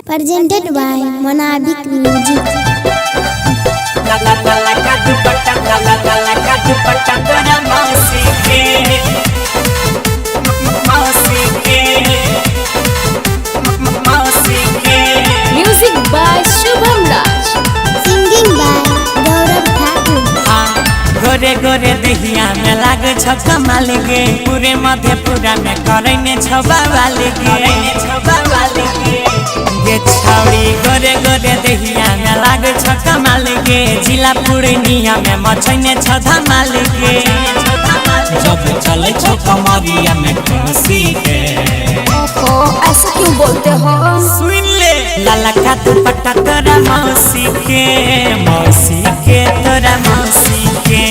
Presented by Monabik Music. काला काला का दुपट्टा, काला काला का दुपट्टा तोरा मौसी के, मौसी के, मौसी के। Music by Shubham Raj. Singing by Gaurav Thakur. हाँ, गोरे गोरे दहिया में लाग छ कमाल गे, पूरे मधेपुरा में करैने छ बवाल गे, गे छौड़ी। गोरे गोरे दहिया में लाग छ कमाल गे, जिला पूर्णिया में मचैने छ धमाल गे। जब चले छौ कमरिया में खुशी के। ओहो, ऐसा क्यों बोलते हो? सुन ले, लाला का दुपट्टा तोरा मौसी के, मौसी के, तोरा मौसी के।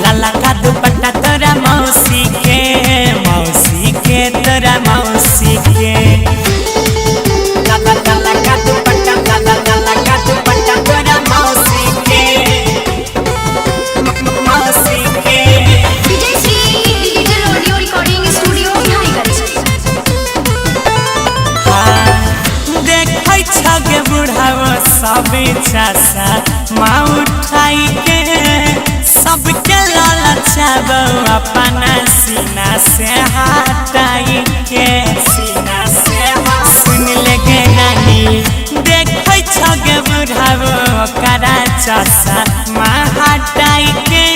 लाला का दुपट्टा तोरा मौसी के, मौसी के, तोरा मौसी के। लाला लाला का दुपट्टा, लाला लाला का दुपट्टा तोरा मौसी के, मौसी के। Vijay Shri digital audio recording studio, Biharigunj. देखै छ गे बुढ़ाओ सब चाचा माँ उठाई के, सबके ललचाबो अपना सीना से हटाई के, सीना से। सुन ले गे नानी, देखै छ गे बुढ़ाओ करा चाचा माँ हटाई के,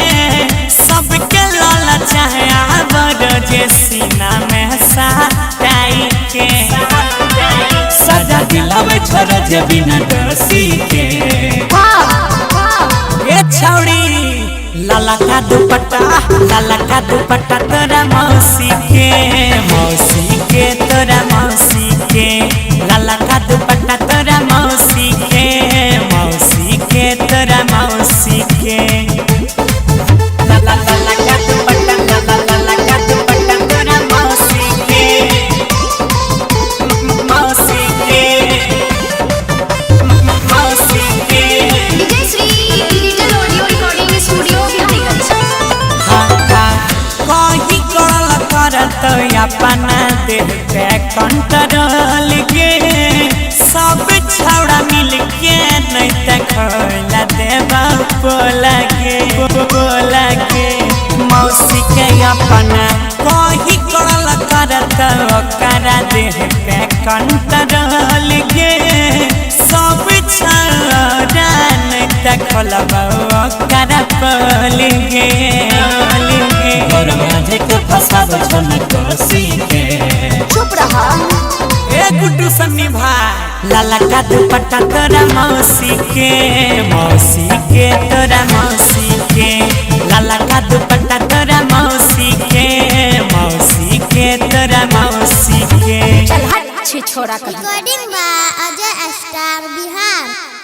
सबके ललचाबो जे सीना में सटाई के। सजा दिलावे छोर जे बिना डसी के। ए छौड़ी, लाला का दुपट्टा, लाला का दुपट्टा तोरा मौसी के, मौसी के, तोरा मौसी के। लाला का दुपट्टा तोरा मौसी के, मौसी के, तोरा मौसी के। लाला लाला का दुपट्टा, लाला लाला का दुपट्टा तोरा मौसी के, मौसी के, मौसी के। Vijay Shri digital audio recording studio, Biharigunj. कहीं करल करत अपना देह पे कंट्रोल के, सब छौड़ा मिल के नहीं त खोला देबा बोला के, बोला के। मौसी के अपना कहीं करल करत ओकरा देह पे कंट्रोल के, सब छौड़ा नहीं त खोलबा ओकरा बोल गे, बोल गे। गौरव राधे के फसावे छौ न कसी के। चुप रहा। ए गुड्डू सन्नी भाई, लाला का दुपट्टा तोरा मौसी के, मौसी के, तोरा मौसी के। लाला का दुपट्टा तोरा मौसी के, मौसी के, तोरा मौसी के। चल हट, छी छोरा कहीं। Recording by Ajay Star Bihar.